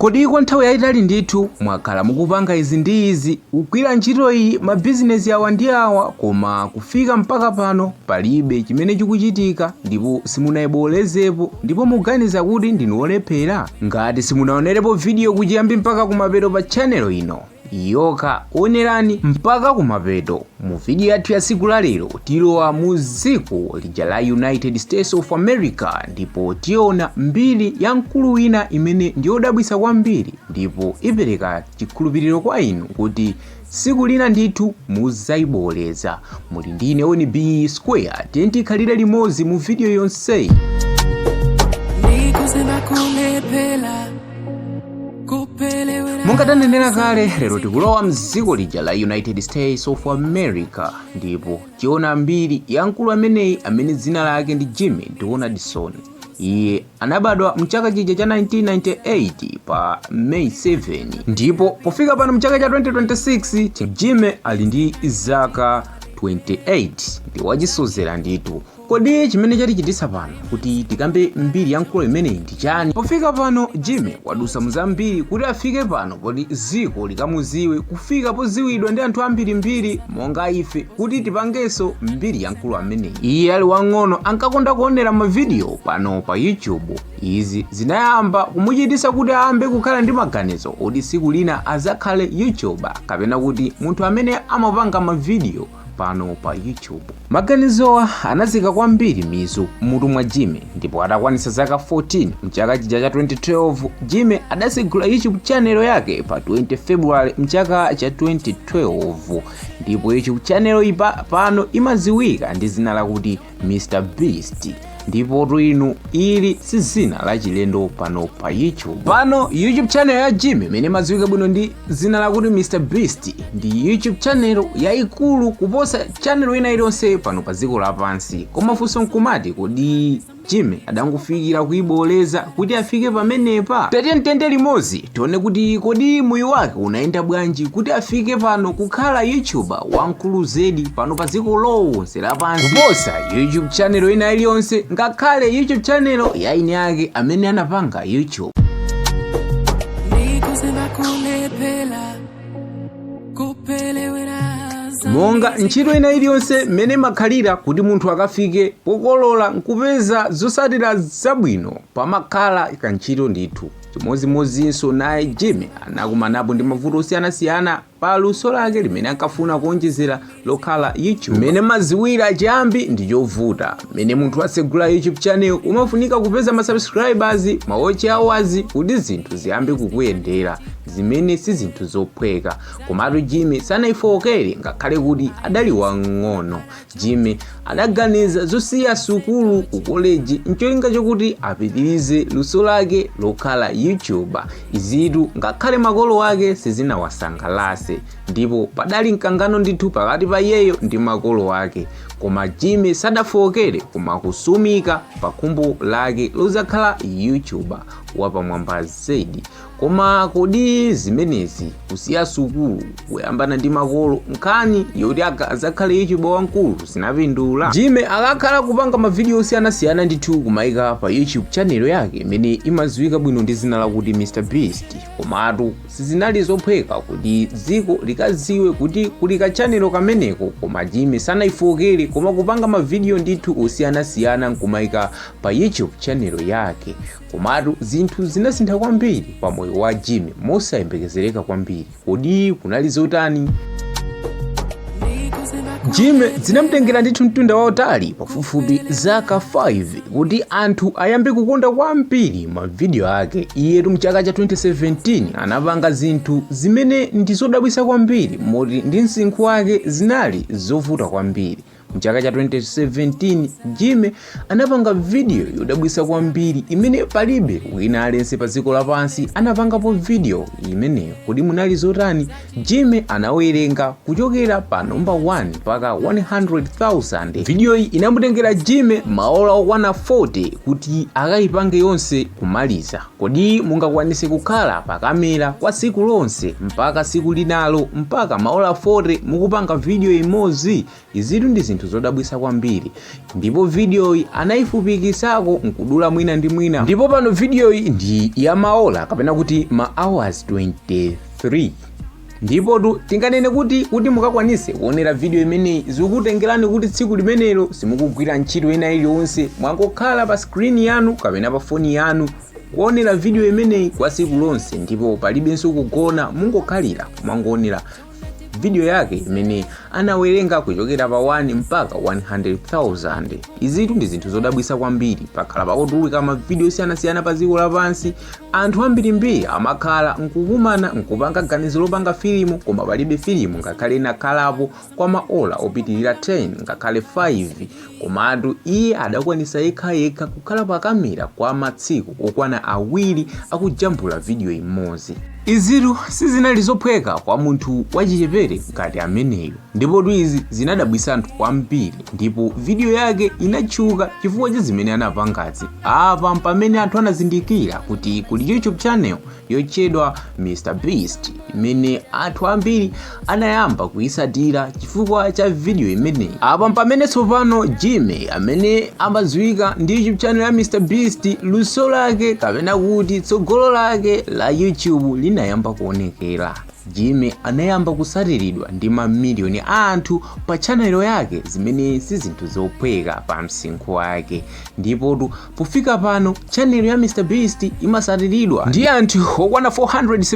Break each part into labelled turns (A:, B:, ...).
A: Kodi kwa nthawi yayitali ndithu mwakhala mukupanga izi ndi izi, kugwira ntchito iyi, mabizinesi awa ndi awa, koma kufika mpaka pano palibe chimene chikuchitika ndipo simunayibolezepo, ndipo muganiza kuti ndinu olephera? Ngati simunaonerepo video kuchiyambi mpaka kumapeto pa channel ino yokha, onerani mpaka kumapeto. Mu video yathu ya siku la lero tilowa mu dziko lija la United States of America, ndipo tiona mbiri ya mkulu wina imene ndiyodabwitsa kwambiri ndipo ipereka chikhulupiriro kwa inu kuti siku lina ndithu mudzayiboleza. Muli ndine Oni B Square, tiye tikhalire limodzi mu video yonseyi.
B: Ndikuzemba kulephera kupelewera.
A: Monga tanenera kale, lero tikulowa mdziko lija la United States of America, ndipo tiona mbiri ya mkulu ameneyi amene dzina lake ndi Jimmy Donaldson. Iye anabadwa mchaka chija cha 1998 pa May 7, ndipo pofika pano mchaka cha 2026 Jimmy ali ndi zaka 28, ndi wachisozera ndithu. Kodi chimene chatichititsa pano kuti tikambe mbiri ya mkulu imeneyi ndi chani? Pofika pano Jimmy wadusa muzambiri kuti afike pano poti dziko likamuziwe, kufika poziwidwa ndi anthu ambirimbiri monga ife kuti tipangenso mbiri ya mkulu ameneyi. Iye ali wang'ono ankakonda kuonera mavidiyo pano pa YouTube. Izi zinayamba kumuchititsa kuti ayambe kukhala ndi maganizo oti siku lina azakhale YouTuber, kapena kuti munthu amene amapanga mavidiyo pano pa YouTube. Maganizowa anazika kwambiri mizu mutu mwa Jimmy, ndipo atakwanitsa zaka 14 mchaka chija cha 2012, Jimmy adatsegula YouTube channel yake pa 20 February mchaka cha 2012, ndipo YouTube channel ipa pano imaziwika ndi zina lakuti Mr Beast. Ndipo inu, ili si zina la chilendo pano pa YouTube. Pano YouTube channel ya Jimmy imene imadziwika bwino ndi zina lakuti Mr Beast ndi YouTube channel yayikulu kuposa channel ina iliyonse pano pa dziko lapansi. Koma funso nkumati, kodi Jimmy adangofikira kuyiboleza kuti afike pamenepa? Tatiye tiyende limodzi tione kuti kodi moyo wake unayenda bwanji kuti afike pano kukhala YouTuber wamkulu zedi pano pa dziko lonse lapansi, kuposa YouTube channel ina iliyonse, ngakhale YouTube channel ya eni ake amene anapanga YouTube.
B: Ndikuzemba kulephera kupelewera.
A: Monga ntchito ina iliyonse mmene imakhalira, kuti munthu akafike pokolola nkupeza zotsatira zabwino pamakhala kantchito ndithu. Chimodzimodzinso naye Jimmy anakumanapo ndi mavuto osiyanasiyana pa luso lake limene ankafuna kuonjezera lokhala YouTube. Mmene maziwira, chiyambi ndi chovuta. Mmene munthu atsegula YouTube channel umafunika kupeza ma subscribers, ma watch hours, kuti zinthu ziyambe kukuyendera, zimene si zinthu zophweka. Komatu Jimmy sanayifowokere ngakhale kuti adali wang'ono. Jimmy adaganiza zosiya sukulu ku koleji ncholinga chokuti apitirize luso lake lokhala YouTuber. Izitu ngakhale makolo ake sizinawasangalase, ndipo padali mkangano ndithu pakati pa iyeyo ndi makolo ake. Koma Jimmy sadafowokere, koma kusumika pa khumbo lake lozakhala YouTuber wapamwamba zedi. Koma kodi zimenezi, kusiya sukulu, kuyambana ndi makolo, nkhani yoti azakhale YouTuber wamkulu, zinapindula? Jimmy akakhala kupanga mavidiyo osiyanasiyana ndithu kumayika pa YouTube channel yake imene imadziwika bwino ndi zina lakuti Mr Beast. Komatu sizinali zophweka kuti dziko likadziwe kuti kuli ka channel kameneko. Koma Jimmy sanayifowokere, koma kupanga mavidiyo ndithu osiyanasiyana nkumayika pa YouTube channel yake. Komatu zinthu zinasintha kwambiri pa moyo wa Jimmy mosayembekezereka kwambiri. Kodi kunali zotani? Jimmy zinamutengera ndithu mtunda wautali, pafupifupi zaka 5, kuti anthu ayambe kukonda kwambiri mavidiyo ake. Iyetu mchaka cha 2017 anapanga zinthu zimene ndi zodabwitsa kwambiri, moti ndi msinkhu wake zinali zovuta kwambiri. Mchaka cha 2017 Jimmy anapanga video yodabwitsa kwambiri imene palibe wina aliyense pa dziko lapansi anapangapo video imeneyo. Kodi munali zotani? Jimmy anawerenga kuchokera pa number 1 mpaka 100,000. Video iyi inamutengera Jimmy maola okwana 40 kuti akayipange yonse kumaliza. Kodi mungakwanise kukhala pa kamera kwa tsiku lonse mpaka tsiku linalo, mpaka maola 40, mukupanga video imodzi? Izitu ndi zinthu zinthu zodabwisa kwambiri. Ndipo vidiyoyi anayifupikisako nkudula mwina ndi mwina, ndipo pano vidiyoyi ndi ya maola kapena kuti ma hours 23. Ndipotu tinganene kuti mukakwanise kuonera video imeneyi, zikukutengerani kuti tsiku limenelo simukugwira ntchito ina iliyonse, mwangokhala pa screen yanu kapena pa foni yanu kuonera video imeneyi kwa tsiku lonse, ndipo palibenso kugona, mungokhalira mwangoonera video yake imene anawerenga kuchokera pa 1 mpaka 100,000. Izitu ndi zinthu zodabwisa kwambiri. Pakhala pakutuluka mavidiyo osiyanasiyana pa dziko lapansi, anthu ambirimbiri amakhala nkukumana nkupanga ganizo lopanga filimu, koma palibe filimu ngakhale inakhalapo kwa maola opitirira 10 ngakhale 5. Komatu iye adakwanisa yekhayekha kukhala pa kamera kwa matsiku okwana 2 akujambula video imodzi. Izitu sizinali zophweka kwa munthu wachichepere ngati ameneyo, ndipotu izi zinadabwisa anthu kwambiri, ndipo video yake inatchuka chifukwa cha zimene anapangazi. Apa pamene anthu anazindikira kuti kuli YouTube channel yotchedwa Mr Beast imene anthu ambiri anayamba kuyisatira chifukwa cha video imeneyi. Apa pamene tsopano Jimmy, amene amadziwika ndi YouTube channel ya Mr Beast, luso lake kapena kuti tsogolo lake la YouTube linayamba kuonekera. Jimmy anayamba kusatiridwa ndi mamiliyoni a anthu pa channel yake, zimene si zinthu zophweka pa msinkhu wake. Ndipotu pofika pano channel ya Mr Beast imasatiridwa ndi anthu okwana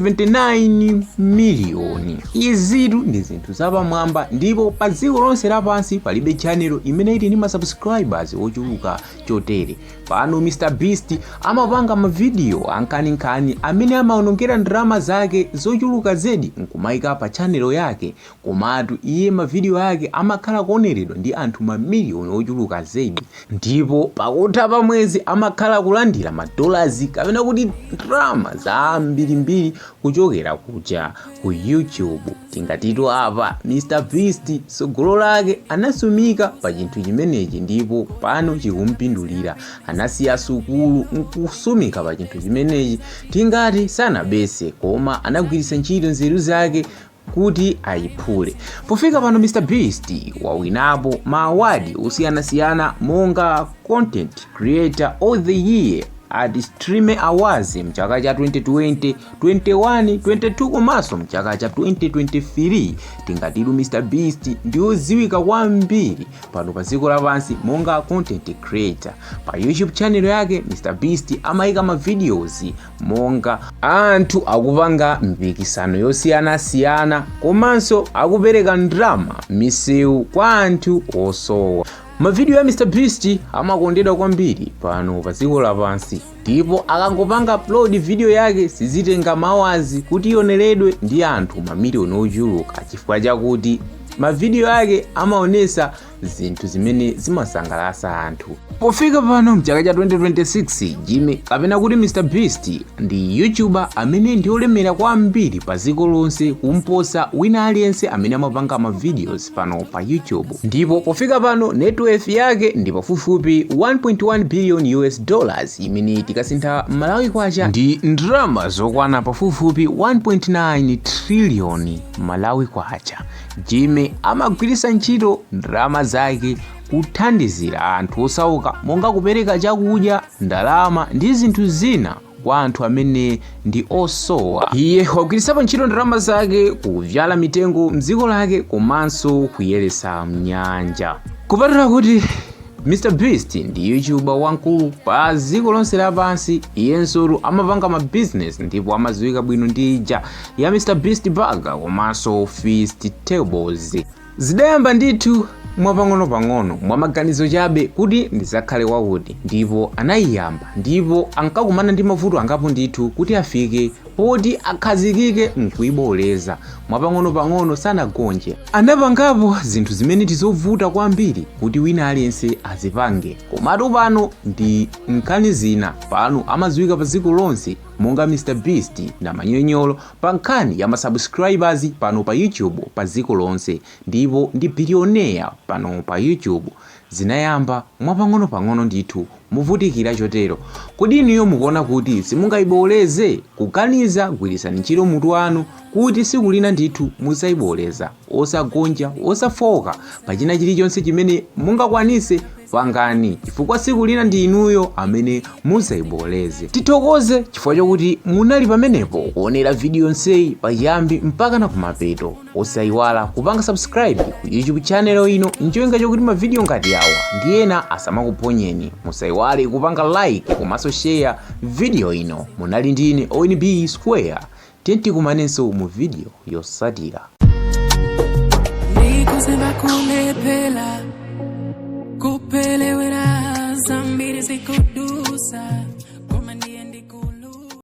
A: 479 miliyoni. Izitu ndi zinthu zapamwamba, ndipo pa dziko lonse lapansi palibe channel imene ili ndi ma subscribers ochuluka chotere. Pano Mr Beast amapanga mavidiyo ankhaninkhani amene amaonongera ndalama zake zochuluka zedi nkumayika pa channel yake, komatu iye mavidiyo ake amakhala kuoneredwa ndi anthu mamiliyoni ochuluka zedi, ndipo pakutha pa mwezi amakhala kulandira madolazi kapena kuti ndalama zambirimbiri kuchokera kuja ku YouTube. Tingatitu apa Mr Beast tsogolo lake anasumika pa chinthu chimenechi, ndipo pano chikumpindulira. Anasiya sukulu nkusumika pa chinthu chimenechi. Tingati sanabese, koma anagwiritsa ntchito nzeru zake kuti ayiphule. Pofika pano Mr Beast wawinapo ma award osiyanasiyana monga Content Creator of the Year at Stream Awards mchaka cha 2020, 21, 22 komanso mchaka cha 2023. Tingatitu Mr Beast ndiyodziwika kwambiri pano pa dziko lapansi monga content creator. Pa YouTube channel yake Mr Beast amayika ma videos monga anthu akupanga mipikisano yosiyanasiyana komanso akupereka ndalama m'misewu kwa anthu osowa. Mavidiyo ya Mr Beast amakondedwa kwambiri pano pa dziko lapansi, ndipo akangopanga upload video yake sizitenga ma hours kuti ioneredwe ndi anthu mamiliyoni ochuluka, chifukwa chakuti mavidiyo ake amaonesa zinthu zimene zimasangalatsa anthu. Pofika pano mchaka cha 2026, Jimmy kapena kuti Mr Beast ndi YouTuber amene ndi olemera kwambiri pa dziko lonse kumposa wina aliyense amene amapanga ma videos pano pa YouTube, ndipo pofika pano net worth yake ndi pafupifupi 1.1 billion US dollars, imene tikasintha Malawi kwacha ndi ndalama zokwana pafupifupi 1.9 trillion Malawi kwacha. Jimmy amagwiritsa ntchito ndalama zake kuthandizira anthu osauka, monga kupereka chakudya, ndalama ndi zinthu zina kwa anthu amene ndi osowa. Iye wagwiritsapo ntchito ndalama zake kuvyala mitengo mdziko lake komanso kuyeretsa mnyanja. Kupatula kuti Mr Beast ndi YouTuber wamkulu pa dziko lonse lapansi, iyenso amapanga ma business, ndipo amadziwika bwino ndi ija ya Mr Beast Burger komanso Feastables. Zidayamba ndithu mwapang'ono-pang'ono, mwamaganizo chabe kuti ndizakhale wakuti, ndipo anayiyamba, ndipo ankakumana ndi mavuto angapo ndithu kuti afike poti akhazikike nkuiboleza. Mwapang'ono-pang'ono sanagonje, anapangapo zinthu zimene ndizovuta kwambiri kuti wina aliyense azipange, komatu pano ndi nkhani zina. Pano amadziwika pa dziko lonse monga Mr Beast na manyonyolo pa nkhani ya masubscribers pano pa YouTube pa dziko lonse, ndipo ndi billionaire pano pa YouTube. Zinayamba mwapang'onopang'ono ndithu, muvutikira chotero. Kodi inuyo mukuona kuti simungayiboleze? Kuganiza, gwiritsani ntchito mutu wanu kuti tsiku lina ndithu muzayiboleza. Osagonja, osafoka pachina chilichonse chimene mungakwanise pangani, chifukwa tsiku lina ndi inuyo amene muzayiboleze. Tithokoze chifukwa chokuti munali pamenepo kuonera video yonseyi pachiyambi mpaka na kumapeto. Osayiwala kupanga subscribe ku YouTube channel ino ncholinga chokuti mavidiyo ngati awa ndi ena asamakuphonyeni. Musayiwale kupanga like komanso share video ino. Munali ndine ONB Square. Tikumanenso mu video yotsatira.
B: Ndikuziva kulephera, kupelewera, zambiri zikudusa.